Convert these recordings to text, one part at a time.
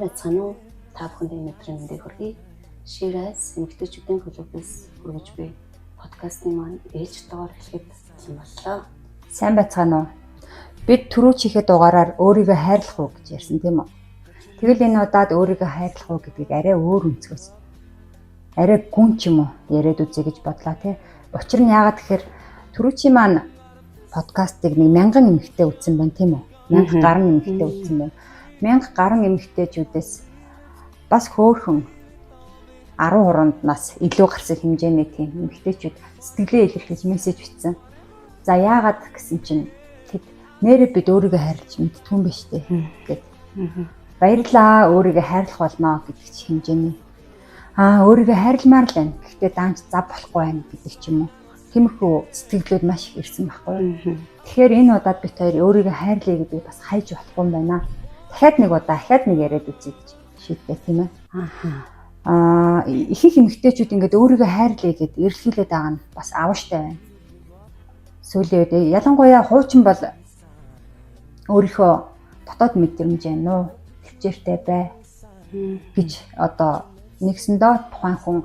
Байцгаана уу? Та бүхэнд энэ өдрийн мэндийг хүргэе. Шираз эмэгтэйчүүдийн клубээс хүргэж буй подкастын маань ээлж дугаар эхлэхэд бэлэн боллоо. Сайн байцгаана уу? Бид түрүү чихээ дугаараар өөрийгөө хайрлах уу гэж ярьсан, тийм үү? Тэгэл энэ удаад өөрийгөө хайрлах уу гэдгийг арай өөр өнцгөөс, арай гүн ч юм уу яриад үзье гэж бодлоо, тий. Учир нь яагаад гэхээр түрүүчийн маань подкастыг нэг 1000 эмэгтэй үзсэн байна, тийм үү? 1000 гаруй эмэгтэй үзсэн байна. 1000 гаруй эмэгтэйчүүдээс бас хөөхөн 10 нас илүү гарсан хэмжээний тийм эмэгтэйчүүд сэтгэлээ илэрхийлж мессеж бичсэн. За, яагаад гэсэн чинь тэд нэрээ бид өөрийгөө хайрлаж мэддгүй юм байна штэ гэд. Баярлаа, өөрийгөө хайрлах болно гэдэг чи хэмжээний. Аа, өөрийгөө хайрламаар л байна. Гэхдээ даанч зав болохгүй байна гэдэг ч юм уу. Тиймэрхүү сэтгэлүүд маш их ирсэн байхгүй юу. Тэгэхээр энэ удаад бид хоёр өөрийгөө хайрлая гэдгийг бас хайж болохгүй юм байна. Дахиад нэг удаа, дахиад нэг яриад үзье гэж шийдлээ, тийм ээ. Аа, ихэнх эмэгтэйчүүд ингээд өөрийгөө хайрлая гэд эрэлхийлээд байгаа нь бас авууштай байна. Сүүлийн үед ялангуяа хуучин бол өөрийнхөө дотоод мэдрэмжээ нуу, төвчээртэй бай гэж одоо нэгсэндээ тухайн хүн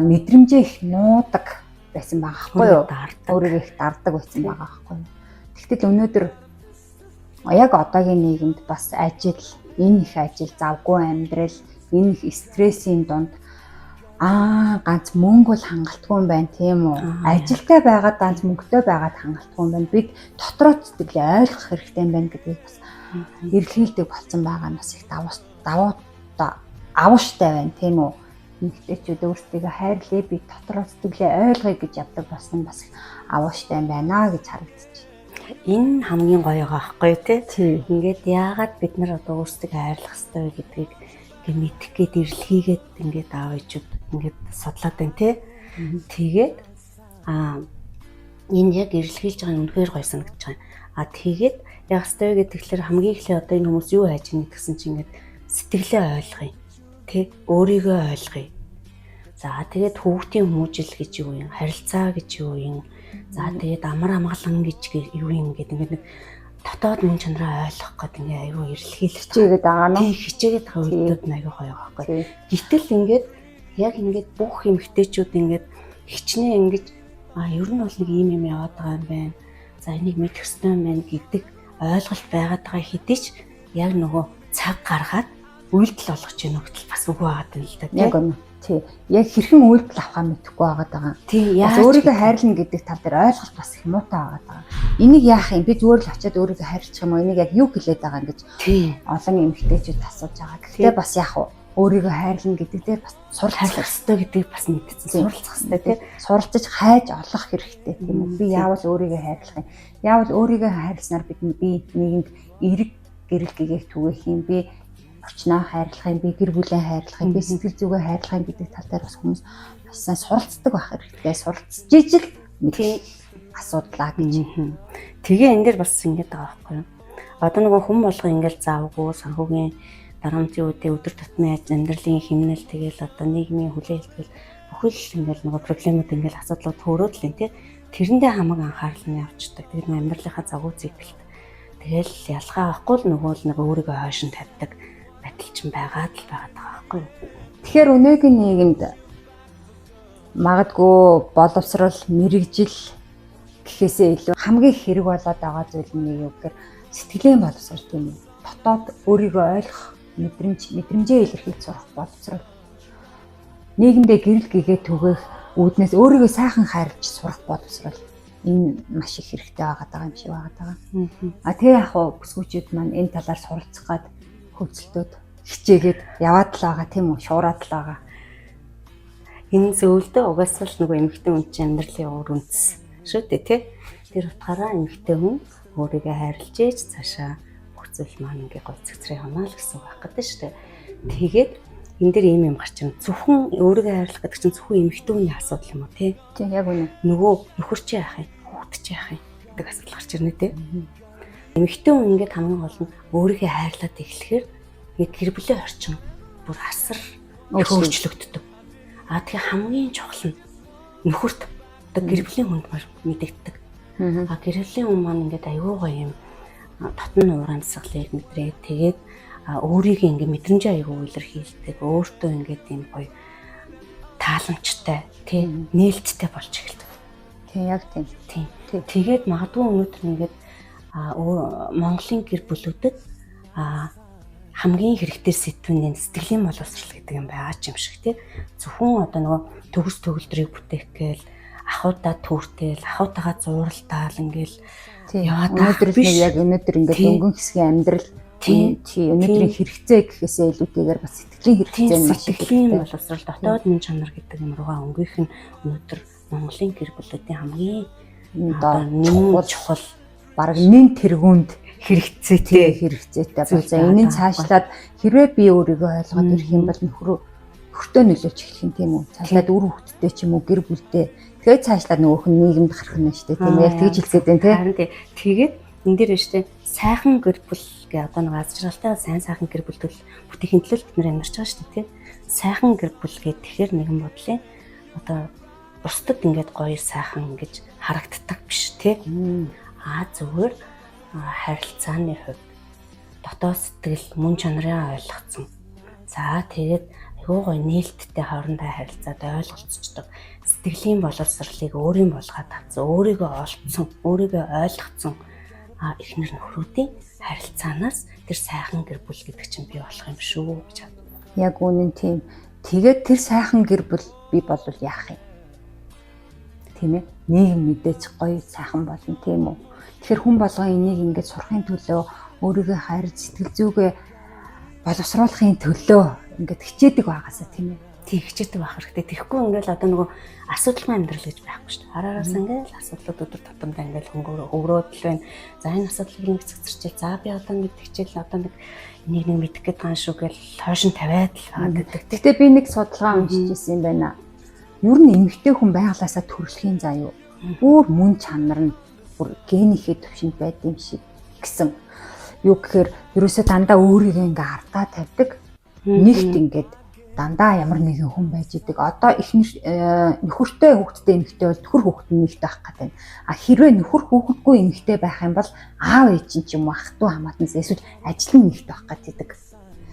мэдрэмжээ их нуудаг байсан байгаа хгүй юу? Өөрийгөө их дарддаг байсан байгаа хгүй юу? Тэгтэл өнөөдөр яг одоогийн нийгэмд бас ажил, энэ их ажил, завгүй амьдрал, энэ их стрессийн дунд ганц мөнгө бол хангалтгүй юм байна, тийм үү? Ажилтай байгаад, ганц мөнгөтэй байгаад хангалтгүй юм байна. Бид дотроо сэтгэлээ ойлгох хэрэгтэй юм байна гэдгийг бас эрэлхийлдэг болсон байгаа нь бас их давуу авууштай байна, тийм үү? Эмэгтэйчүүд өөрсдийгөө хайрлаа, би дотроо сэтгэлээ ойлгоё гэж явдаг болсон бас их авууштай юм байна гэж харагдчих. Энэ хамгийн гоё байгаа байхгүй тий. Ингээд яагаад бид нар одоо өөрсдийгөө хайрлах ёстой вэ гэдгийг ингээ мэдэх гээд эрэлхийгээд ингээд аав ээжүүд ингээд судлаад байна, тий. Тэгээд энэ яг эрэлхийлж байгаа нь үнэхээр гоё санагдаж байгаа. А тэгээд яг ёстой вэ гэхээр хамгийн эхлээ одоо энэ хүмүүс юу хайж ийн гэсэн чинь ингээд сэтгэлээ ойлгоё. Тэ, өөрийгөө ойлгоё. За, тэгээд хүүхдийн хүмүүжил гэж юу юм, харилцаа гэж юу юм. За, тэгээд амар амгалан гэж юу юм гэдэг ингээд нэг дотоод мөн чанараа ойлгох гэдэг ингээ аюу эрэлхийлж хичээгээд байгаа нь. Тий, хичээгээд байгаа үедүүд нь аюу гоё байхгүй. Гэтэл ингээд яг ингээд бүх эмэгтэйчүүд ингээд хичнээн ингэж ер нь бол нэг ийм юм яваад байгаа юм байна. За, энийг мэдэх ёстой юм байна гэдэг ойлголт байгаад байгаа хэдий ч яг нөгөө цаг гаргаад үйлдэл болгож ийн хүртэл бас үгүй байгаад байна л да. Яг үнэ. Тий. Яг хэрхэн үйлдэл авахаа мэдэхгүй байгаад байгаа. Тий, яаж өөрийгөө хайрлна гэдэг тал дээр ойлголт бас их муутай байгаад байгаа. Энийг яах юм? Би зүгээр л очиад өөрийгөө хайрлах юм уу? Энийг яг юу хэлээд байгаа юм гэж олон эмэгтэйчүүд асууж байгаа. Гэхдээ бас яах вэ? Өөрийгөө хайрлна гэдэг дээр бас суралцах ёстой гэдгийг бас мэдсэн. Суралцах ёстой, тий. Суралцаж хайж олох хэрэгтэй, тийм үү? Би яавал өөрийгөө хайрлах юм? Яавал өөрийгөө хайрласнаар би нийгэмд эерэг гэрэл гэгээх түгээх юм? Би орчноо хайрлах юм, би гэр бүлээ хайрлах юм, би сэтгэл зүгээ хайрлах юм гэдэг тал дээр бас хүмүүс маш сайн суралцдаг байх хэрэгтэй. Суралцж ижил мэдээ асуудлаа гэж. Тэгээ энэ дэр бас ингэж байгаа байхгүй юу? Одоо нөгөө хүн болго ингээл завгүй санхүүгийн дарамтын үедээ өдөр тутмын амьдралын хэмнэл, тэгэл одоо нийгмийн хүлээлтгэл, бүхэл ингээл нөгөө проблемууд, ингээл асуудлууд хөөрөөд л юм, тий. Тэрэндээ хамаг анхаарал нь явчихдаг. Тэр амьдралынхаа завгүй циклд. Тэгэл ялгаа авахгүй л нөгөө л нэг өөрийгөө хойшин тавьдаг байдал чинь байгаад л байгаад байгаа байхгүй юу? Тэгэхээр өнөөгийн нийгэмд магадгүй боловсрол, мэрэгжил гэхээсээ илүү хамгийн хэрэг болоод байгаа зүйл нь юу гэхээр сэтгэлийн боловсрол, тийм үү? Дотоод өөрийгөө ойлгох мэдрэмж, мэдрэмжээ илэрхийлж сурах боловсрол. Нийгэмдээ гэрэл гэгээ түгээх үүднээс өөрийгөө сайхан хайрлаж сурах боловсрол, энэ маш их хэрэгтэй байгаад байгаа юм шиг байгаад байгаа. А тэгээ яг хуу бүсгүүчүүд маань энэ талаар суралцах гад хөөцөлтөд хичээгээд яваад л байгаа, тийм үү? Шуураад л байгаа. Энэ зөвлөдөө угаасаа л нөгөө эмэгтэй хүн чинь амьдралын ур үндэс шүү дээ, тий. Тэр утгаараа эмэгтэй хүн өөрийгөө хайрлаж ээж цаашаа бүх зүйл маань ингээ гой цэгцрээ явна л гэсэн үг байх гэдэг шүү дээ. Тэгээд энэ дэр ийм юм гарч ирнэ. Зөвхөн өөрийгөө хайрлах гэдэг чинь зөвхөн эмэгтэй хүний асуудал юм уу, тий? Тий, яг үнэ. Нөгөө нөхөр чи яах юм, хүүхд чи яах юм гэдэг асуудал гарч ирнэ, тий. Эмэгтэй хүн ингээд хамгийн гол нь өөрийгөө хайрлаад эхлэхээр нэг гэр бүлийн орчин бүр асар өөрчлөгддөг. А тэгээ хамгийн чухал нь нөхөрт, одоо гэр бүлийн хүнд маш мэдэгддэг. А гэр бүлийн хүн маань ингээд аюу гоё юм дотн уур амьсгалыг мэдрээд тэгээд өөрийгөө ингээ мэдрэмжээ аягүй илэрхийлдэг, өөртөө ингээд юм гоё тааламжтай, тий, нээлттэй болж эхэлдэг. Тий, яг тийм. Тийм. Тэгээд магадгүй өнөөдөр ингээд Монголын гэр бүлүүдэд хамгийн хэрэгтэй сэдвэн нь сэтгэлийн боловсрал гэдэг юм байгаа ч юм шиг тий. Зөвхөн одоо нөгөө төгс төгөлдрийг бүтээх гээл ахуйдаа түүртэл, ахуйтайгаа зууралтаал ингээл яваад өнөөдөр нэг яг өнөөдөр ингээд дөнгөн хэсгийн амьдрал тий өнөөдрийн хэрэгцээ гэхээсээ илүүтэйгээр бас сэтгэлийн хэрэгцээ нь маш их. Сэтгэлийн боловсрал, дотоод мөн чанар гэдэг юм руугаа өнгөх нь өнөөдөр Монголын гэр бүлүүдийн хамгийн одоо чухал бараг нэн тэргуунд хэрэгцээтэй болсон. Энэ нь цаашлаад хэрвээ би өөрийгөө ойлгоод ирэх юм бол нөхөртөө нөлөөлж эхлэх юм тийм үү? Цаашлаад үр хөвгттэй ч юм уу гэр бүлтэй. Тэгээд цаашлаад нөгөөх нь нийгэмд гарах нь шүү дээ тийм үү? Яг тэгж хэлгээд байна тийм. Харин тэгээд энэ дээр нь шүү дээ сайхан гэр бүл гэ одоо нэг аз жаргалтай сайн сайхан гэр бүл бүтээхийн төлөө бид нэр амьдарч байгаа шүү дээ тийм. Сайхан гэр бүл гэ тэгэхээр нэгэн бодлын одоо бусдад ингээд гоё сайхан ингэж харагддаг биш тийм. Аа зүгээр харилцааны хувьд дотоод сэтгэл мөн чанарын ойлгоцсон. За тэгээд айгүй гоё нээлттэй хоорондоо харилцаад ойлголцдог. Сэтгэлийн боловсролыг өөрийн болгоод авсан, өөрийгөө олцсон, өөрийгөө ойлгоцсон эхнэр нөхрүүдийн харилцаанаас тэр сайхан гэр бүл гэдэг чинь бий болох юм шүү гэж бодсон. Яг үнэн тийм. Тэгээд тэр сайхан гэр бүл бий болвол яах юм? Тийм ээ. Нийгэм мэдээж гоё сайхан болно тийм үү? Тэгэхээр хүн болгон энийг ингээд сурахын төлөө өөрийгөө хайрлаж сэтгэл зүгээ боловсруулахын төлөө ингээд хичээдэг байгаасаа тийм ээ. Тийм хичээдэг байх хэрэгтэй. Тэгэхгүй ингээл одоо нөгөө асуудалгүй амьдрал гэж байхгүй шүү дээ. Хараараас ингээл асуудлууд өдөр тутамдаа ингээл хөнгөрөөд л байна. За энэ асуудлыг нэг цэцэрчээл. За би одоо нэг хичээл одоо нэг энийг нэг мэдэх гээд байгаа шүү гэл хойш нь тавиад л байгаа гэдэг. Гэтэ би нэг судалгаа уншиж ирсэн юм байна. Ер нь эмэгтэй хүн байглаасаа төрөлхийн заа юу. Өөр мөн чанар нь бүр генийхээ төвшөнд байд юм шиг гэсэн. Юу гэхээр ерөөсөө дандаа өөрийгөө ингээ ардаа тавьдаг. Нэгт ингээд дандаа ямар нэгэн хүн байж идэг. Одоо их нөхөртэй хүүхэдтэй эмэгтэй бол нөхөр хүүхэд нь нэгт байх гэдэг. А хэрвээ нөхөр хүүхэдгүй эмэгтэй байх юм бол аав ээж нь ч юм уу ах トゥ хамаатанс эсвэл ажил нь нэгт байх гэдэг.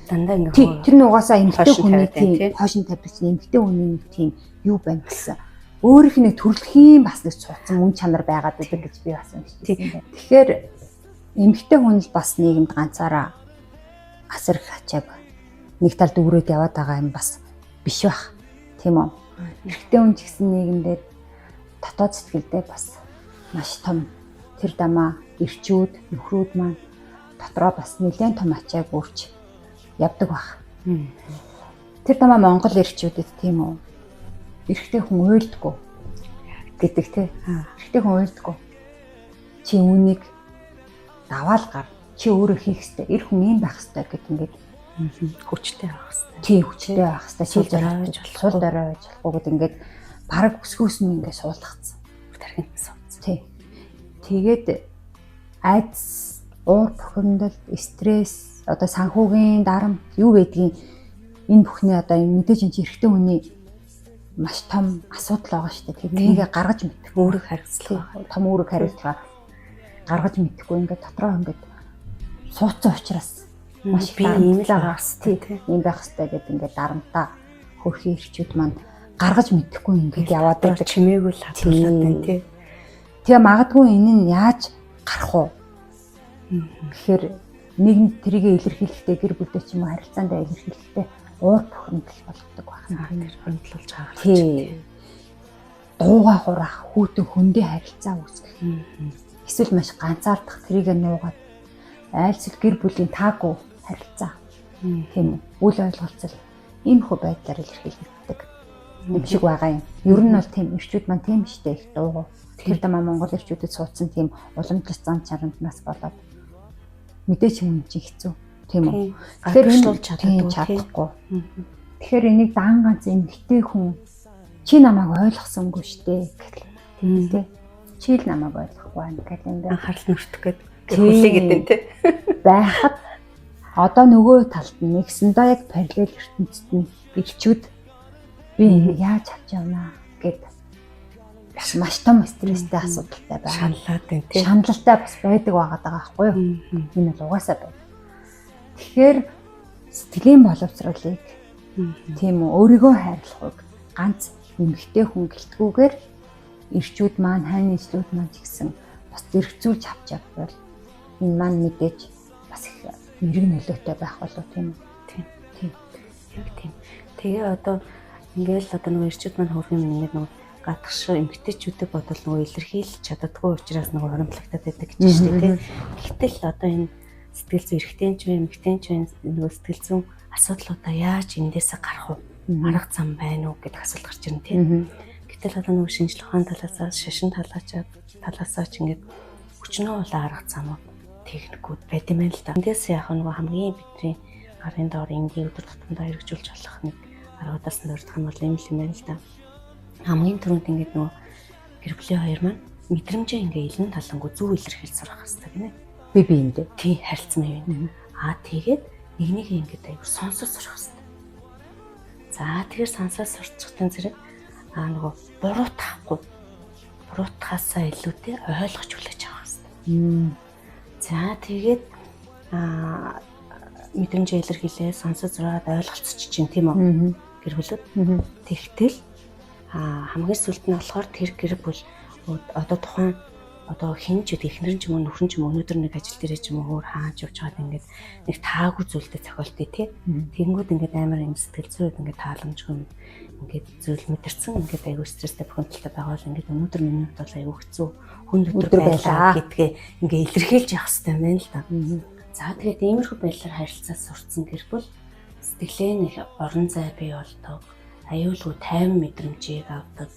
Дандаа ингээ тэр нь угаасаа эмэгтэй хүний тийм хойшин тавьдаг чинь эмэгтэй хүний нэг тийм юу байна гэсэн. Өөрийнх нь нэг төрөлхийн бас нэг цуцсан мөн чанар байгаад байдаг гэж би бас уншижсэн. Тэгэхээр эмэгтэй хүн л бас нийгэмд ганцаараа асар их ачааг нэг талд үүрээд яваад байгаа юм бас биш байх. Тийм үү? Эрэгтэй хүн ч гэсэн нийгэмдээ дотоод сэтгэлдээ бас маш том тэр дамаа эрчүүд, нөхрүүд маань дотроо бас нэлээд том ачааг үүрч явдаг байх. Тэр дамаа Монгол эрчүүдэд тийм үү? Эрэгтэй хүн уйлдаггүй гэдэг тий. Эрэгтэй хүн уйлдаггүй. Чи үүнийг даваал гар. Чи өөрөө хийх ёстой. Эр хүн ийм байх ёстой гэдэг ингээд хүчтэй байх ёстой. Тий, хүчтэй байх ёстой. Сул дорой байж болохгүй гэдэг ингээд бараг өсгөөс нь ингээд суулгацсан. Тархинд сууцсан. Тий. Тэгээд айдас, уур бухимдал, стресс, одоо санхүүгийн дарамт юу байдгийг энэ бүхний одоо мэдээж энэ эрэгтэй хүний маш том асуудал байгаа шүү дээ. Тэрнийг гаргаж мэдэх үүрэг хариуцлага. Том үүрэг хариуцлага гаргаж мэдэхгүй ингээд дотроо ингээд сууцсан учраас маш би ийм л байх хэрэгтэй. Ийм байх хэрэгтэй гэдэг ингээд дарамтаа хөрхийн эрчүүд маань гаргаж мэдэхгүй ингээд яваад байдаг. Чимээгүй л хадгалаад байна тий. Тэгээ магадгүй энэ нь яаж гарах вэ? Тэгэхээр нийгэмд тэрийг илэрхийлэхдээ гэр бүлдээ ч юм уу харилцаандаа илэрхийлэхдээ уур бухимдал болгодог байна. Тэр хөндлөлж гаргах. Тий. Дууга хураах, хүүтэн хөндөө харилцаа үүсгэх. Эсвэл маш ганцаардах, тэрийг нуугаад айлсэл гэр бүлийн таагүй харилцаа. Тийм үү? Үл ойлголцол иймэрхүү байдлаар илэрхийлэгддэг юм шиг байгаа юм. Ер нь бол тийм эрчүүд маань тийм штэ их дуугу. Тэр дамаа Монгол эрчүүдэд суудсан тийм уламжлалт зан чарамтнаас болоод мэдээч юм чинь хэцүү. Тийм үү? Тэгэхээр энэ чадахгүй. Тэгэхээр энийг даан ганц эмэгтэй хүн чи намайг ойлгосонгүй штэ гэл. Тийм үү? Чи л намайг ойлгохгүй байна гэл ингээд анхаарал нүртэх гээд хүлээгээд байна тий. Байхад одоо нөгөө талд нь нэгсэндээ яг параллел ертөнцид нь ирчүүд би энийг яаж авч явнаа гэд маш том стресстэй асуудалтай байна. Шаналлаад байна тий. Шаналлтай бас байдаг байгаад байгаа байхгүй юу? Энэ бол угаасаа байна. Тэгэхээр Сэтгэлийн боловсролыг, тийм үү, өөрийгөө хайрлахыг ганц эмэгтэй хүн гэлтгүүгээр эрчүүд маань, хайн нийслүүд маань ч гэсэн бас зэрэгцүүлж авч явбал энэ маань мэдээж бас их эерэг нөлөөтэй байх болов, тийм үү? Тийм. Тийм. Яг тийм. Тэгээ одоо ингээл одоо нөгөө эрчүүд маань хөрх юм ингээд нөгөө гадагш эмэгтэйчүүдэд бодвол нөгөө илэрхийлж чаддаггүй учраас нөгөө хуримтлагтаад байдаг гэж шүү дээ, тийм. Гэтэл одоо энэ сэтгэл зүйн эрэгтэй ч вэ, эмэгтэй ч вэ нөгөө сэтгэл зүйн асуудлуудаа яаж эндээсээ гарах вэ? Арга зам байна уу гэдэг асуулт гарч ирнэ, тийм. Гэтэл одоо нөгөө шинжлэх ухааны талаасаа, шашин талаасаа ч ингээд өчнөө бол арга замууд, техникүүд байд юм байна л да. Эндээс яг нөгөө хамгийн бидний гарын доор энгийн өдөр тутамдаа хэрэгжүүлж болох нэг аргуудаас нь дурдах юм бол юм л юм байна л да. Хамгийн түрүүнд ингээд нөгөө гэр бүлийн хоёр маань мэдрэмжээ ингээ илэн талангуу зөв илэрхийлж сурах хэрэгтэй гинэ. Би биэндээ. Тий, харилцан юм. Аа, тэгээд нэг нэг ингээд аягүй сонсож сурах хэрэгтэй. За, тэгэхээр сонсож сурчихсан зэрэг нөгөө буруутгахгүй, буруутгахаасаа илүүтэй ойлгож хүлээж авах хэрэгтэй. За, тэгээд мэдрэмжээ илэрхийлээ, сонсож сураад ойлголцож чинь, тийм үү? Гэр бүлүүд. Тэгтэл хамгийн сүүлд нь болохоор тэр гэр бүл одоо тухайн одоо хэн ч үгүй эхнэр ч юм уу, нөхөр ч юм уу өнөөдөр нэг ажил дээрээ ч юм уу өөр хаач явж байгаад ингээд нэг таагүй зүйлтэй зохиолтой, тий. Тэгэнгүүт ингээд амар юм сэтгэл зүйд ингээд тааламжгүй юм ингээд зүйл мэдэрсэн, ингээд аягүй стресстэй, бухимдалтай байгаа бол ингээд өнөөдөр миний хувьд бол аягүй хэцүү хүн өдөр байлаа гэдгээ ингээд илэрхийлж явах хэрэгтэй юм байна л да. За, тэгээд иймэрхүү байдлаар харилцаа сурцсан гэр бүл сэтгэлээ нэг орон зай бий болдог, аюулгүй тайван мэдрэмжийг авдаг.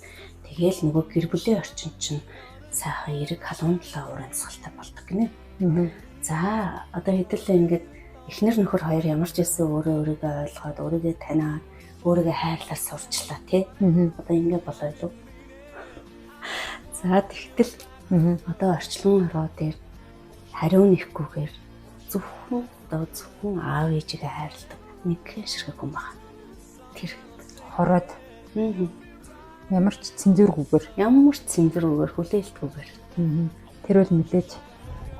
Тэгээл нөгөө гэр бүлийн орчин чинь сайхан эерэг халуун талаа уур амьсгалтай болдог гинэ. За, одоо хэдүүлээ ингээд эхнэр нөхөр хоёр ямар ч байсан өөрөө өөрийгөө ойлгоод, өөрийгөө таниад, өөрийгөө хайрлаад сурчлаа, тий. Одоо ингэ болоо юу? За, тэгтэл одоо орчлон ороо дээр хариу нэхгүйгээр зөвхөн одоо зөвхөн аав ээжигээ хайрладаг нэг ширхэг хүн байна. Тэр хороод ямар ч цензургүйгээр ямар ч цензургүйгээр, хүлээлтгүйгээр. Тэр бол мэдээж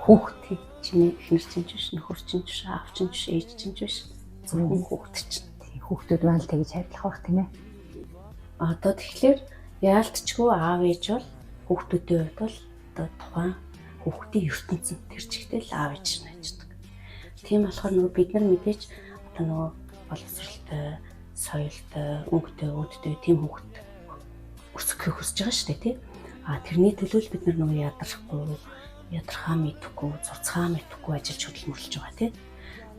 хүүхд чиний эхнэр чинь ч биш, нөхөр чинь ч биш, аав чинь ч биш, ээж чинь ч биш, зөвхөн хүүхд чинь. Хүүхдүүд маань л тэгж хайрлах байх, тийм ээ. Одоо тэгэхээр яалтчгүй аав ээж бол хүүхдүүдийн хувьд бол одоо тухайн хүүхдийн ертөнцийн тэр чигтэл аав ээж нь ажилладаг. Тийм болохоор нөгөө бид нар мэдээж одоо нөгөө боловсралтай, соёлтой, өнгөтэй, үүдтэй тийм хүүхд өсгөхийг хүсэж байгаа шүү дээ, тий. А тэрний төлөө л бид нар нөгөө ядрахгүй, ядрахаа мэдэхгүй, зурцгаа мэдэхгүй ажиллаж хөдөлмөрлөж байгаа, тий.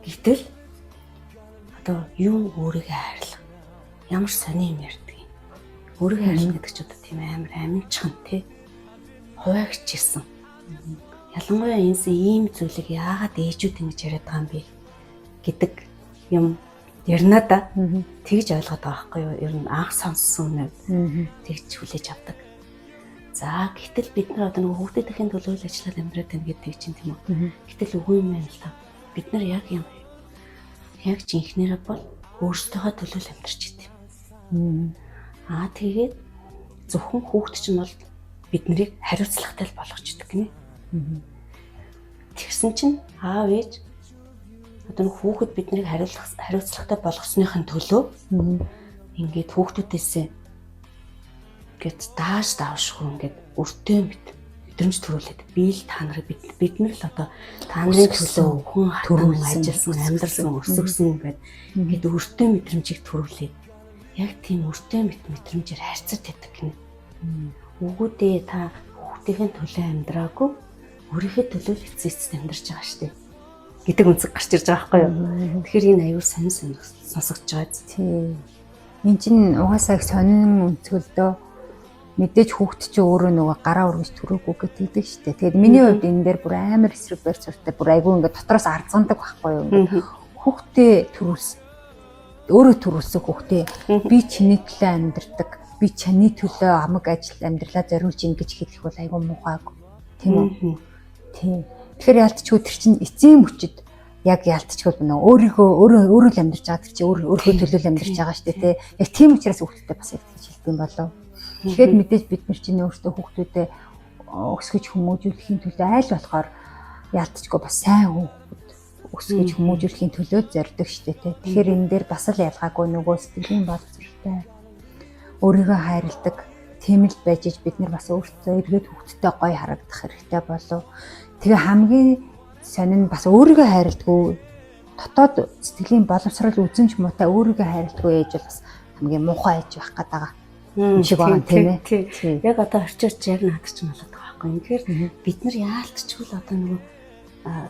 Гэтэл одоо юм өөрийгөө хайрлах. Ямар сони юм ярьдаг юм. Өөрийгөө хайрлах гэдэг чинь одоо тийм амар аминчхан, тий. Хуваагчилсан. Ялангуяа энэс ийм зүйлийг яагаад ээжүүд ингэж яриад байгаа юм бэ гэдэг юм ярина да. Тэгж ойлгоод байгаа байхгүй юу? Ер нь анх сонссон үнэ тэгж хүлээж авдаг. За, гэтэл бид нар одоо нөгөө хүүхдүүдийн төлөө л ажиллаад амьдраад байна гэдэг чинь, тийм үү? Гэтэл үгүй юм байна л та. Бид нар яг юм яг жинхнэрээ бол өөрсдийнхөө төлөө л амьдарч идэв. Аа, тэгээд зөвхөн хүүхд чинь бол бид нарыг хариуцлагатай л болгож идэг гинэ. Тэгсэн чинь аав ээж одоо нэг хүүхэд биднийг хариуцлагатай болгосныхын төлөө ингээд хүүхдүүдээсээ ингээд дааш давшгүй ингээд өртөө мэт мэдрэмж төрүүлээд би л та нарыг бид нар л одоо та нарын төлөө хүн хатан ажилласан, амьдарсан, өсгсөн гэд ингээд өртөө мэдрэмжийг төрүүлээд яг тийм өртөө мэт мэдрэмжээр харьцаж байдаг гинэ. Үгүй дээ, та хүүхдийн төлөө амьдраагүй, өөрийнхөө төлөө л эцэс эцэст амьдарч байгаа шүү дээ гэдэг үнцэг гарч ирж байгаа байхгүй юу. Тэгэхээр энэ аюул сонь сонсогдож байгаа биз. Тий. Энд чинь угаасаа их сонин өнцгөлдөө мэдээж хүүхд чинь өөрөө нөгөө гараа өргөж төрөөгүй гэдэг шүү дээ. Тэгээд миний хувьд энэ дээр бүр амар эсрэг байр суурьтай, бүр айгүй ингээд дотроос арзгандаг байхгүй юу. Ингээд хүүхдээ төрүүлс өөрөө төрүүлсэн хүүхдээ би чиний төлөө амьдардаг, би чаны төлөө амаг ажил амьдралаа зориулж ингэж хэлэх бол айгүй муухай. Тийм үү? Тийм. Тэгэхээр яалтчгүй тэр чинь эцсийн мөчөд яг яалтчгүй нөө өөрийгөө өөрөө өөрөө л амьдарч байгаа, тэр чинь өөр өөрийнхөө төлөө л амьдарч байгаа шүү дээ, тий. Яг тийм учраас хүүхдтэй бас яг тэгж хэлдэг юм болов. Тэгэхээр мэдээж бид нар чинь өөрсдөө хүүхдүүдэд өсгөж хүмүүжүүлэхийн төлөө айл болохоор яалтчгүй бас сайн хүүхэд өсгөж хүмүүжүүлэхийн төлөө зорддог штэ тий. Тэгэхээр энэ дээр бас л ялгаагүй нөгөө сэтгэлийн боловсролтой өөрийгөө хайрладаг тийм л байж ич бид нар бас өөртөө эргээд хүүхдтэй гоё харагдах хэрэгтэй болов. Тэгээ хамгийн сонин бас өөрийгөө хайрладгүй дотоод сэтгэлийн боловсрол үзэмж муутай өөрийгөө хайрладгүй ээж бол бас хамгийн муухай ээж байх гээд байгаа юм шиг байгаа тийм ээ. Яг одоо орчирч яг надад ч болоод байгаа байхгүй. Тэгэхээр бид нар яалтчгүй л одоо нөгөө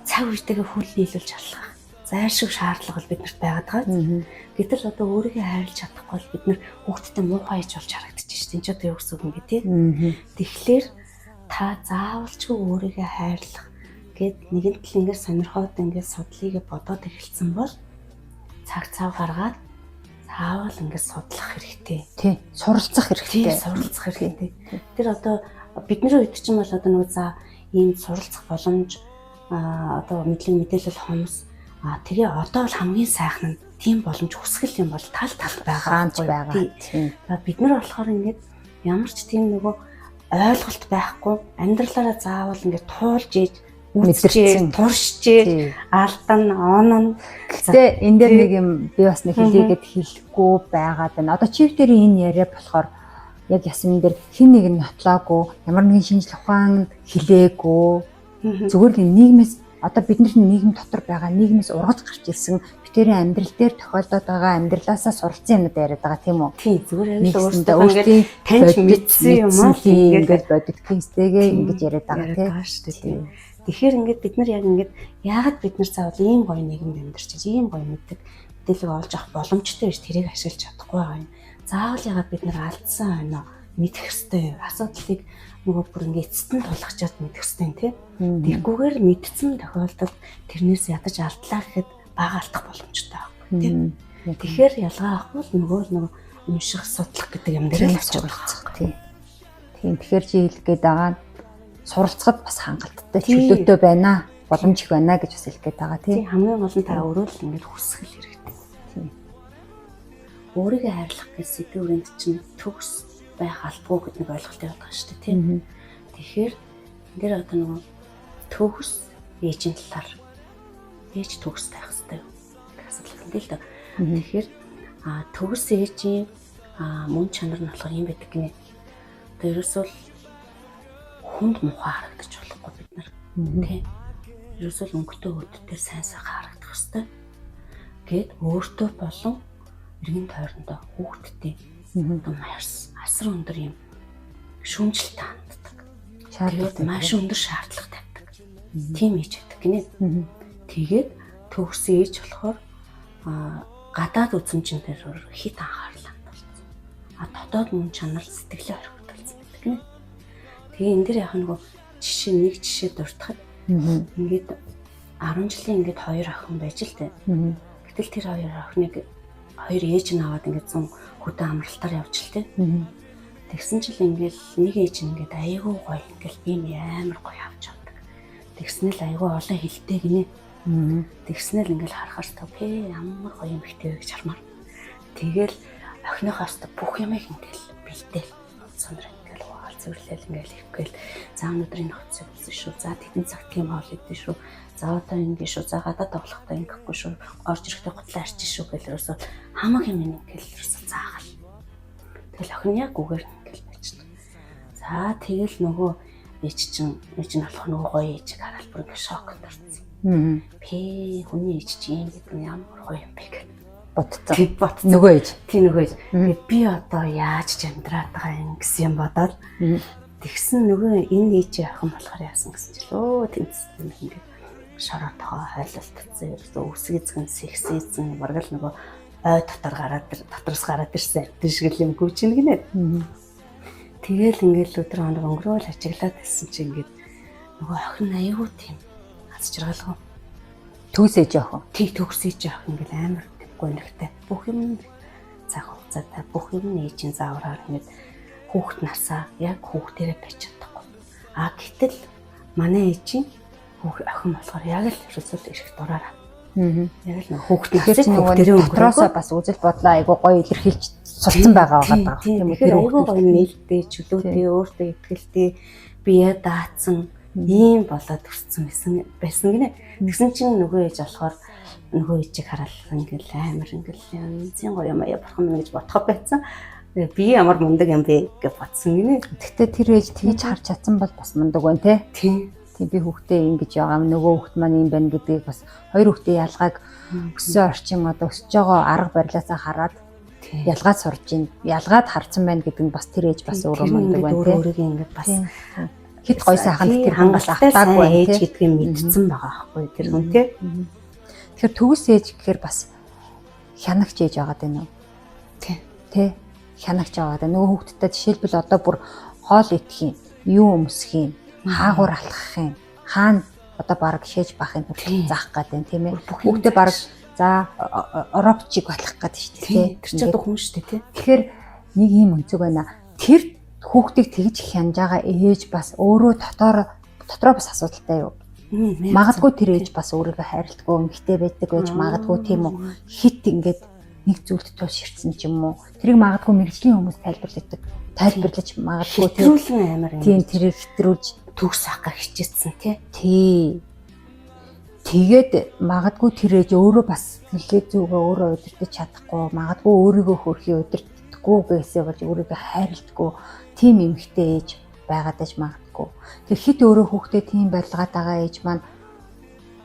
цаг үетэйгээ хүл нийлүүлж алхах зайлшгүй шаардлага бол биднэрт байгаад байгаа. Гэтэл одоо өөрийгөө хайрлаж чадахгүй бол бид нар хүүхдтэй муухай ээж болж харагдчих шээ. Энд ч одоо юу гэсэн үг юм бэ тий? Тэгэхээр та заавалчгүй өөрийгөө хайрлах гэд нэгэн тал ингээд сонирхоод ингээд судлыг бодоод эхэлсэн бол цаг цав гаргаад заавал ингээд судлах хэрэгтэй. Тий, суралцах хэрэгтэй. Тий, суралцах хэрэгтэй. Тэр одоо бидний үед чинь бол одоо нөгөө за ийм суралцах боломж одоо мэдлэг мэдээлэл хомс тэгээ одоо бол хамгийн сайхан нь тийм боломж хүсгэл юм бол тал тал байгаа ч байгаа. Тийм. Бид нар болохоор ингээд ямар ч тийм нөгөө ойлголт байхгүй амьдралаараа заавал ингээд туулж ээж мэдэрсэн, туршжээ, алдан, онон. Гэтэ энэ дээр нэг юм би бас нэг хэлийгээд хэлэхгүй байгаад байна. Одоо чив дээр энэ яриа болохоор яг ясан дээр хин нэг нь нотлоогүй, ямар нэгэн шинжлэх ухаан хэлээгүй. Зүгээр л нийгмээс одоо бидний нийгэм дотор байгаа нийгмээс ургаж гарч ирсэн битэрийн амьдрал дээр тохиолдоод байгаа амьдралаасаа суралцсан юмнууд яриад байгаа тийм үү? Тийм, зүгээр яг л өөртөө таньж мэдсэн юм аа ингээд бодит кейстэйгээ ингэж яриад байгаа тийм. Тэгэхээр ингээд бид нар яг ингээд яагаад бид нар заавал ийм гоё нийгэмд амьдарч ийм гоё мэддэг мэдээлэл олж авах боломжтой биш тэрийг ашиглаж чадахгүй байгаа юм. Заавал яагаад бид нар алдсан байна мэдэх ёстой. Асуудлыг нөгөө бүр ингээд эцэст нь тулгачаад мэдэх ёстой юм тий. Тэггүйгээр мэдсэн тохиолдолд тэрнээс ядаж алдлаа гэхэд бага алдах боломжтой байхгүй тий. Тэгэхээр ялгаа авахгүй л нөгөө унших, судлах гэдэг юм дээр л суралцах тий. Тийм, тэгэхээр чи хэлэх гээд байгаа нь суралцахад бас хангалттай чөлөөтэй байна, боломж их байна гэж бас хэлэх гээд байгаа тий. Хамгийн гол нь та өөрөө л ингээд хүсгэл хэрэгтэй. Тийм. Өөрийгөө хайрлах гэж сэдвийн хүрээнд чинь төгс байх албагүй гэдэг нэг ойлголт яваад байгаа шүү дээ тийм. Тэгэхээр энэ дээр одоо нөгөө төгс ээжийн талаар ээж төгс байх хэрэгтэй юу гэх асуудал юм л да. Тэгэхээр төгс ээжийн мөн чанар нь болохоор юм байдаг гинэ. Одоо ерөөсөө л хүнд муухай харагдаж болохгүй бид нар тий. Ерөөсөө л өнгөтэй өөдтэй сайн сайхан харагдах хэрэгтэй. Гэт өөртөө болон эргэн тойрондоо хүүхдтэй одоо асар өндөр юм шүүмжлэлтэй ханддаг. Шаардлагатай маш өндөр шаардлага тавьдаг. Тийм ээж байдаг гинэ. Тэгээд төгс ээж болохоор гадаад үзэмжин дээр хит анхаарал хандуулсан. А дотоод мөн чанар сэтгэлээ орхигдуулсан байдаг гинэ. Тэгээ энэ дэр яг нөгөө жишээ нэг жишээ дуртахад ингээд 10 жилийн ингээд хоёр охин байж л дээ. Гэтэл тэр хоёр охиныг хоёр ээж нь аваад ингээд зун хөдөө амралтаар явж л дээ. Тэгсэн чил ингээд нэг ээж нь ингээд айгүй гоё ингээд ийм амар гоё авч авдаг. Тэгснэл айгүй олон хилтэй гинэ. Тэгснэл ингээд харахаар та пэ ямар гоё юм ихтэй вэ гэж хармаар. Тэгэл охиныхоос бүх юмыг ингээл бэлдээл. Сонор ингээл угаал зөвлөөл ингээл ихэхгээл за өнөөдөр энэ хувцсыг өмсөн шүү. За тэдэн цагт тийм хоол идэн шүү. За одоо ингэ шүү. За гадаа тоглохдоо ингэхгүй шүү. Орж ирэхдээ гутлаа арчин шүү гэл ерөөсөө хамаг юм ингээл ерөөсөө заагаал. Тэгэл охин яг үгээр ингээл байчихдаг. За тэгэл нөгөө ээж чинь ээж нь болох нөгөө гоё ээжийг хараад бүр ингээ шоконд орсон. Пэ хүний ээж чинь юм гэдэг нь ямар гоё юм бэ гэх. Бодцсон. Тийм бодцсон. Нөгөө ээж. Тийм нөгөө ээж. Тэгээд би одоо яаж ч амьдраад байгаа юм гэсэн юм бодоод тэгсэн нөгөө энэ ээжийн охин болохоор яасан гэсэн чил өө тэнцсэн ингээд шороо тоогоо хойлолтцсан ерөөсөө үсгэзгэн сэгсээзэн бараг л нөгөө ой дотор гараад дотроос гараад ирсэн амтэн шиг л юм гүйчин гинэ. Тэгэл ингээд өдөр хоног өнгөрөөл ажиглаад байсан чи ингээд нөгөө охин аягүй тийм аз жаргалгүй. Төгс ээж охин. Тий төгс ээж охин ингээд амар тийм гонигтай. Бүх юм цаг хугацаатай бүх юм ээжийн заавраар ингээд хүүхд насаа яг хүүхдэрээ байж чадахгүй. А гэтэл манай ээжийн хүүхд охин болохоор яг л ерөөсөө эрх дураараа. Яг л нөгөө хүүхд насыг хүүхдэрээ дотроосоо бас үзэл бодлоо айгуу гоё илэрхийлж сурцсан байгаа байгаа. Тийм үү. Тэр айгуу гоё нээлттэй, чөлөөтэй, өөртөө итгэлтэй, бие даацсан. Ийм болоод өссөн байсан гинэ. Тэгсэн чинь нөгөө ээж болохоор нөгөө ээжийг хараад ингээл амар ингээл янзын гоё юм аяа бурхан минь гэж бодох байсан. Би ямар мундаг юм бэ гэж бодсон гинэ. Гэхдээ тэр ээж тэгж харж чадсан бол бас мундаг байна те. Тийм. Тийм, би хүүхдээ ингэж байгаа юм, нөгөө хүүхд маань юм байна гэдгийг бас хоёр хүүхдийн ялгааг өссөн орчин одоо өсөж байгаа арга барилаасаа хараад ялгаад сурж гин, ялгаад харцсан байна гэдэг нь бас тэр ээж бас өөрөө мундаг байна те. Өөрийгөө ингэж бас хэд гой сайхан тэр хангалттай автаагүй ээж гэдгийг мэдсэн байгаа байхгүй тэр хүн те. Тэгэхээр төгс ээж гэхээр бас хянагч ээж байгаа даа нөө. Тий. Тэ хянагч байгаа даа. Нөгөө хүүхдтэй жишээлбэл одоо бүр хоол идэх юм, юу өмсөх юм, хаагуур алхах юм, хаана одоо бараг шээж бахын хүртэл заах гэдэг тийм ээ. Хүүхдээ бараг за оропчиг болох гэдэг шүү дээ. Тэр чинь одоо хүн шүү дээ тий. Тэгэхээр нэг юм өнцөг байна. Тэр хүүхдийг тэгж хянаж байгаа ээж бас өөрөө дотроо бас асуудалтай юу? Магадгүй тэр ээж бас өөрийгөө хайрладаггүй эмэгтэй байдаг байж магадгүй тийм үү? Хит ингээд нэг зүйлд тул ширтсэн ч юм уу. Тэрийг магадгүй мэрэгжлийн хүмүүс тайлбарладаг. Тайлбарлаж магадгүй хэтрүүлэн амар юм. Тийм, тэрийг хэтрүүлж төгс авах хичээсэн тий. Тий. Тэгээд магадгүй тэр ээж өөрөө бас сэтгэлгээ зүгээ өөрөө удирдах чадахгүй, магадгүй өөрийгөө хөрхий удирддаггүй гэсээ болж өөрийгөө хайрладаггүй тийм эмэгтэй ээж байгаад аж магадгүй. Тэр хит өөрөө хүүхдээ тийм байлгаад байгаа ээж маань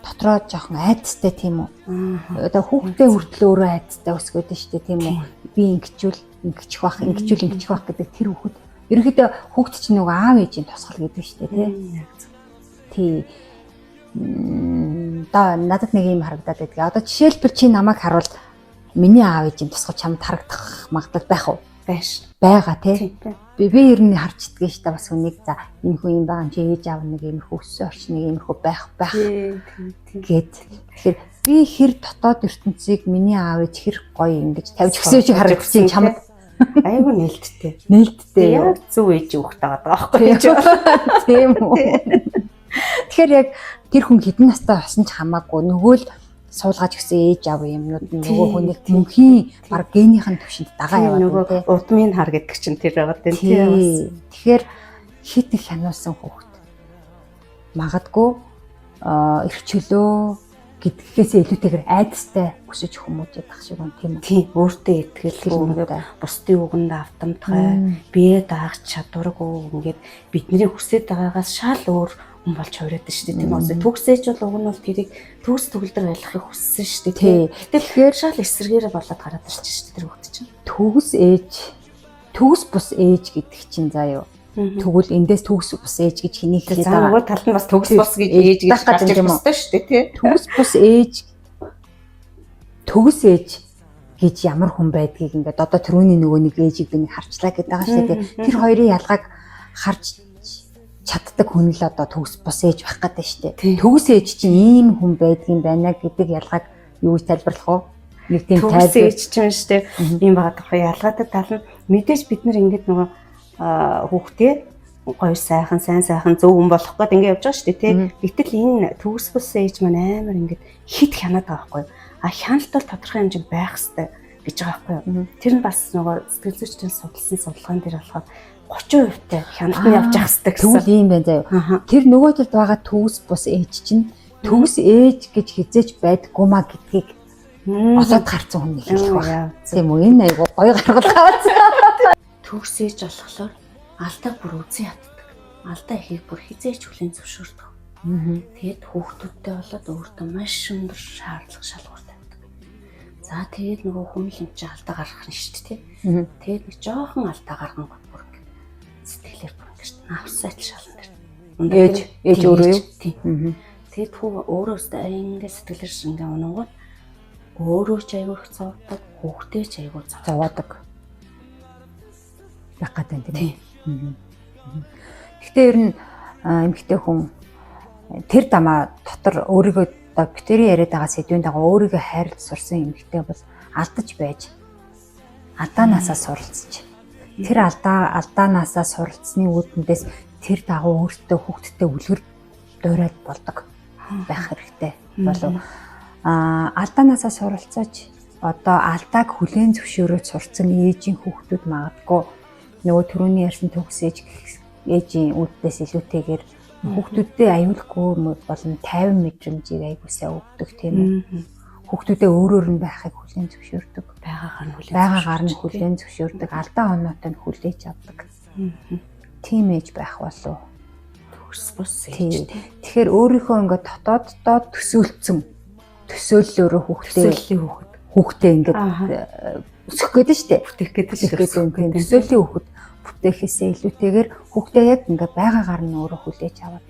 дотроо жоохон айдастай тийм үү? Одоо хүүхдээ хүртэл өөрөө айдастай өсгөөд нь шүү дээ тийм үү? Би ингэчүүл ингэчих бах, ингэчүүл ингэчих бах гэдэг тэр хүүхэд ерөнхийдөө хүүхд чинь нөгөө аав ээжийн тусгал гэдэг шүү дээ тий. Тий. Одоо надад нэг юм харагдаад байдаг. Одоо жишээлбэл чи намайг харуул миний аав ээжийн тусгал чамд харагдах магадлал байх уу? Байш. Байгаа тий. Би ер нь харж идэгэн шүү дээ бас хүнийг за энэ хүн юм байгаа юм чи ээж аав нэг иймэрхүү өссөн орчин нэг иймэрхүү байх гэд. Тэгэхээр би хэр дотоод ертөнцийг миний аав ээж хэр гоё ингэж тавьж өгсөн шиг харагдчихээн чамд. Айгу нээлттэй. Нээлттэй. Яг зөв ээж өгөх тагаад байгаа байхгүй юу? Тийм үү. Тэгэхээр яг тэр хүн хэдэн настай болсон ч хамаагүй нөгөө л суулгаж өгсөн ээж аав юмнууд нь нөгөө хүнийг мөнхийн баг генийх нь төвшөнд дагаа яваад нөгөө удмын хар гэдэг чинь тэр байгаа тийм. Тэгэхээр хит их хянуулсан хүүхэд магадгүй эрх чөлөө гэдгээс илүүтэйгээр айдастай өсөж хүмүүжээд ах шиг байна тийм үү? Тийм, өөртөө итгэлгүй ингээд бусдын үгэнд автамтгай, бие даах чадваргүй ингээд бидний хүсэж байгаагаас шал өөр хүн болж хувираад шүү дээ тийм үү? Төгс ээж бол уг нь бол тэрийг төгс төгөлдөр байлгахыг хүссэн шүү дээ тийм. Тэгэхээр шал эсрэгээрээ болоод гараад ирчих шүү дээ тэр хүүхд чинь. Төгс ээж, төгс бус ээж гэдэг чинь заа юу? Тэгвэл эндээс төгс бус ээж гэж хэнийг хэлээд байгаа. Нөгөө талд нь бас төгс бус гэж ээж гэж гарч ирэх ёстой шүү дээ тий. Төгс бус ээж, төгс ээж гэж ямар хүн байдгийг ингээд одоо түрүүний нөгөө нэг ээжийг би нэг харчлаа гэдэг байгаа шүү дээ. Тэр хоёрын ялгааг харж чаддаг хүн л одоо төгс бус ээж байх гэдэг шүү дээ. Төгс ээж чинь ийм хүн байдгийн байна гэдэг ялгааг юу гэж тайлбарлах вэ? Нэг тийм төгс ээж чинь шүү дээ. Ийм байгаа тоххой ялгаатай тал нь мэдээж бид нар ингээд нөгөө хүүхдээ гоё сайхан сайн сайхан зөв хүн болох гээд ингээд явж байгаа шүү дээ тий. Гэтэл энэ төгс бус ээж маань амар ингээд хит хянаад байгаа байхгүй юу? А хяналт бол тодорхой хэмжээнд байх хэрэгтэй гэж байгаа байхгүй юу? Тэр нь бас нөгөө сэтгэл зүйчдийн судалсан судалгаан дээр болохоор 30% та хяналт нь явж явах хэрэгтэй гэсэн. Тэгвэл ийм байна заяа. Тэр нөгөө талд байгаа төгс бус ээж чинь төгс ээж гэж хизээч байдггүй маа гэдгийг олоод гарцсан хүн хэлэх байх. Тийм үү? Энэ айгу гоё гаргалгаа. Төгс ээж болохоор алдаа бүр үзэн яддаг. Алдаа ихийг бүр хизээч хүлээн зөвшөөрдөг. Тэгээд хүүхдүүдтэй болоод өөртөө маш өндөр шаардлага шалгуур тавьдаг. За тэгээд нөгөө хүн л юм чи алдаа гаргах нь шүү дээ. Тэгээд нэг жоохон алдаа гаргангууд бүр сэтгэлээр бүр ингэж навсайл шалан дээр. Ээж өөрөө юу? Тийм. Тэгээд хүү өөрөө ингэ сэтгэлээр ингээ унангууд өөрөө ч айгүй их зовдөг, хүүхдээ ч айгүй зовоодог. Байх гэдэг тийм ээ. Гэхдээ ер нь эмэгтэй хүн тэр дамаа дотор өөрийгөө одоо битэрийн яриад байгаа сэдвийн дагуу өөрийгөө хайрлаж сурсан эмэгтэй бол алдаж байж алдаанаасаа суралцж тэр алдаанаасаа суралцсны үүднээс тэр дагуу өөртөө хүүхдтэй үлгэр дуурайд болдог байх хэрэгтэй болов. Алдаанаасаа суралцаж одоо алдааг хүлээн зөвшөөрөөд сурцсан ээжийн хүүхдүүд магадгүй нөгөө түрүүний ярьсан төгс ээжийн үүднээс илүүтэйгээр Хүүхдүүдэд аюулгүй болон тайван мэдрэмжийг аягүй сайн өгдөг, тийм үү? Хүүхдүүдэд өөрөөр нь байхыг хүлээн зөвшөөрдөг. Байгаагаар нь хүлээн зөвшөөрдөг. Алдаа оноотой нь хүлээж авдаг. Тийм ээж байх болов. Төгс бус ээж. Тэгэхээр өөрийнхөө ингээд дотооддоо төсөөлцөн төсөөллөөрөө хүүхдээ ингээд өсгөх гээд нь штэ. Бүтээх гээд шүү. Төсөөллийн хүүхэд бүтээхээсээ илүүтэйгээр хүүхдээ яг ингээд байгаагаар нь өөрөө хүлээж аваад.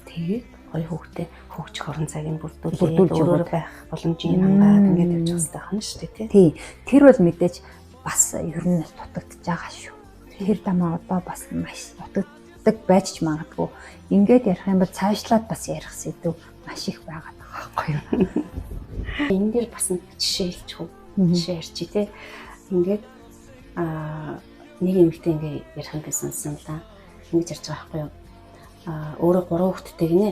Тэгээд гоё хүүхдээ хөгжих орон цагийг бүрдүүлээд өөрөөр байх боломжийг хангаад ингээд явж хэрэгтэй байна шүү дээ, тий. Тэр бол мэдээж бас ер нь дутагдж байгаа шүү. Тэр дамаа одоо бас маш дутагддаг байж ч магадгүй. Ингээд ярих юм бол цаашлаад бас ярих сэдв маш их байгаа байхгүй юу? Энэ дээр бас нэг жишээ хэлчих үү? Жишээ ярьчих тий. Ингээд нэг эмэгтэй ингээ ярих юм би сонссон л да. Ингэж ярьж байгаа байхгүй юу? Өөрөө 3 хүүхэдтэй гинэ.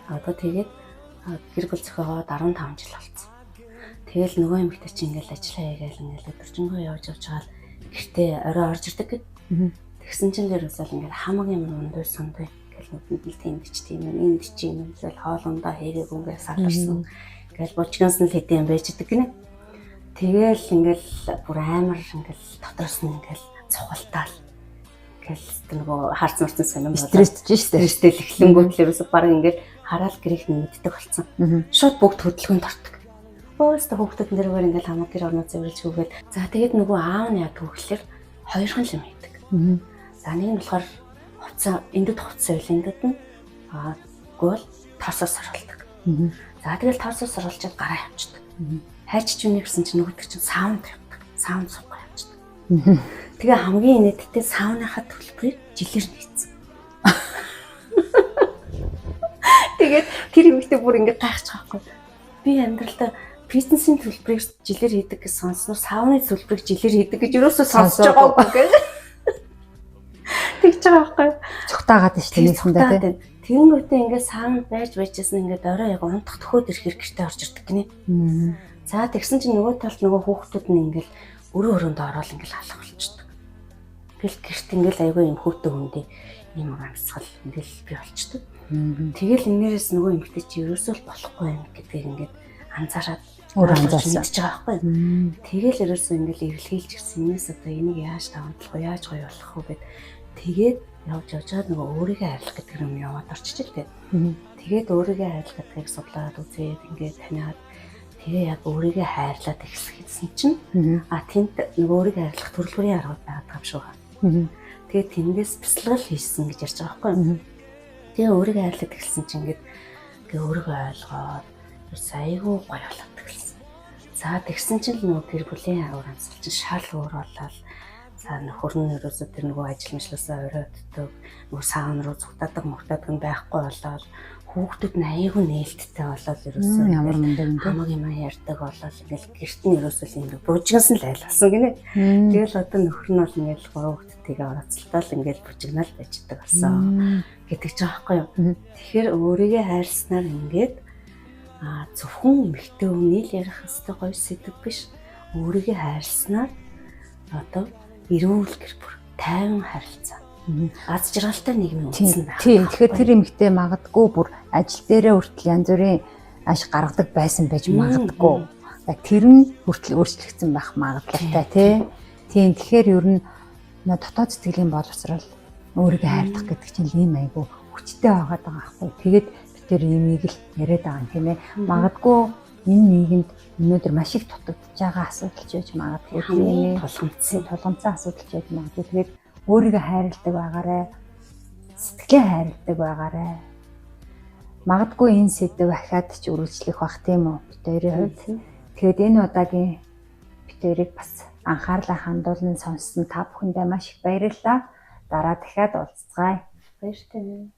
Одоо тэгээд гэр бүл зохиогоод 15 жил болцсон. Тэгэл нөгөө эмэгтэй чинь ингээл ажиллаа хийгээл ингээл өдөржингөө явж явж байгаа л гэртээ орой орж ирдэг гэд. Тэгсэн чинь л ерөөсөө ингээл хамаг юм ундуу сундуу ингээл нүдэнд л тийм ч тийм юм энд чи юм ингээл хоолундаа хийгээгүй ингээл саларсан. Ингээл бужигнаас нь л хэдэн юм байж идэг гинэ. Тэгэл ингээл бүр амар ингээл дотроос нь ингээл цухалтаал ингээл нөгөө харц марцсан сонирн болоод стрессж штэ. Стресстэй л эхлэнгүүт л ерөөсөө баг ингээл хараал гэрэх нь мэддэг болсон. Шууд бүгд хөдөлгөөнд ордог. Өөстө хүүхдүүд нэрээр ингээл хамаг гэр орноо цэвэрлж хүүгээл. За тэгээд нөгөө аав нь яадаг вэ гэхээр хоёрхан л юм хийдэг. За нэг нь болохоор хувцас эндэд хувцас байл эндэд нь гол тоосоос соролдог. За тэгэл тоосоос соролчод гараа явчихдаг. Хайч ч үнийг гэсэн чинь нөгөөдөг чинь саунд явдаг. Саунд суугаа явчихдаг. Тэгээ хамгийн инээдтэй сауныхаа төлбөрийг жилээр нийцсэн. Тэгээд тэр эмэгтэй бүр ингэ гайхаж байгаа байхгүй. Би амьдралдаа фитнесийн төлбөрийг жилээр хийдэг гэж сонссноор сауны төлбөрийг жилээр хийдэг гэж юусоо сонсож байгаагүй гэх. Тэгж байгаа байхгүй. Цухтаагаад шүү дээ нэгсэндээ тий. Тэгэнгүүтээ ингээд саунд байж байжсэн ингээд орой яг унтах төхөөд ирэхэр гэртээ орж ирдэг гинэ. За тэгсэн чинь нөгөө талд нөгөө хүүхдүүд нь ингээд өрөө өрөөндөө ороод ингээд алах болчдөг. Тэгэл гэрт ингээд айгүй юм хүүтэн хүндээ ийм амьсгал ингээд би болчдөг. Тэгэл энээрээс нөгөө эмэгтэй чи ерөөсөө л болохгүй юм гэдгийг ингээд анзаараад өөр анзаарсан гэж байгаа байхгүй. Тэгэл ерөөсөө ингээд эргэлхийлж ирсэн. Энээс одоо энийг яаж давамтлах вэ? Яаж гоё болох вэ гэд тэгээд явж явжгаад нөгөө өөрийгөө хайрлах гэдэг юм яваад орчиж л дээ. Тэгээд өөрийгөө хайрлах гэдгийг судлаад үзээд ингээд таниад тэгээ яг өөрийгөө хайрлаад эхлэхсэн чинь тэнд нөгөө өөрийгөө хайрлах төрөл бүрийн аргууд байгаа юм шиг байна. Тэгээд тэндээс бясалгал хийсэн гэж ярьж байгаа байхгүй юу. Тэгээ өөрийгөө хайрлаад эхэлсэн чинь ингээд ингээ өөрийгөө ойлгоод айгүй гоё болоод эхэлсэн. За тэгсэн чинь л нөгөө гэр бүлийн уур амьсгал чинь шал өөр болоод за нөхөр нь ерөөсөө тэр нөгөө ажил мэжлээсээ оройтдог, нөгөө саун руу цугтаадаг мөгтаадаг нь байхгүй болоод хүүхдүүд нь айгүй нээлттэй болоод ерөөсөө ямар мундаг юм бэ? Хамаг юм ярьдаг болоод ингээл гэрт нь ерөөсөө л юм бужигнасан л айлгсан гинэ. Тэгэл одоо нөхөр нь бол ингээл гурван хүүхдтэйгээ оролцолтой л ингээл бужигнаал байждаг болсон гэдэг ч аахгүй юу. Тэгэхээр өөрийгөө хайрласнаар ингээд зөвхөн эмэгтэй хүний л ярих хэвээр гоё сэдв биш. Өөрийгөө хайрласнаар одоо эрүүл гэр бүл, тайван харилцаа, аз жаргалтай нийгмийн үндэс нь байх. Тийм. Тэгэхээр тэр эмэгтэй магадгүй бүр ажил дээрээ хүртэл янз бүрийн аш гаргадаг байсан байж магадгүй. Тэр нь хүртэл өөрчлөгдсөн байх магадлалтай тий. Тийм. Тэгэхээр ер нь дотоод сэтгэлийн боловсрол өөрийгөө хайрлах гэдэг чинь ийм айгүй хүчтэй байгаад байгаа байхгүй. Тэгээд бид тэр имийг л яриад байгаа юм тийм ээ. Магадгүй энэ нийгэмд өнөөдөр маш их дутагдж байгаа асуудал ч байж магадгүй тийм ээ. Тулгамдсан асуудал ч байж магадгүй. Тэгээд өөрийгөө хайрладаг байгаарэ. Сэтгэлээ хайрладаг байгаарэ. Магадгүй энэ сэдв ахаад ч үргэлжлэх бах тийм үү? Бид хоёрын хувьд. Тэгээд энэ удаагийн бид хоёрыг бас анхаарлаа хандуулан сонссон та бүхэндээ маш их баярлалаа. Дараа дахиад уулзцгаая. Баяртай.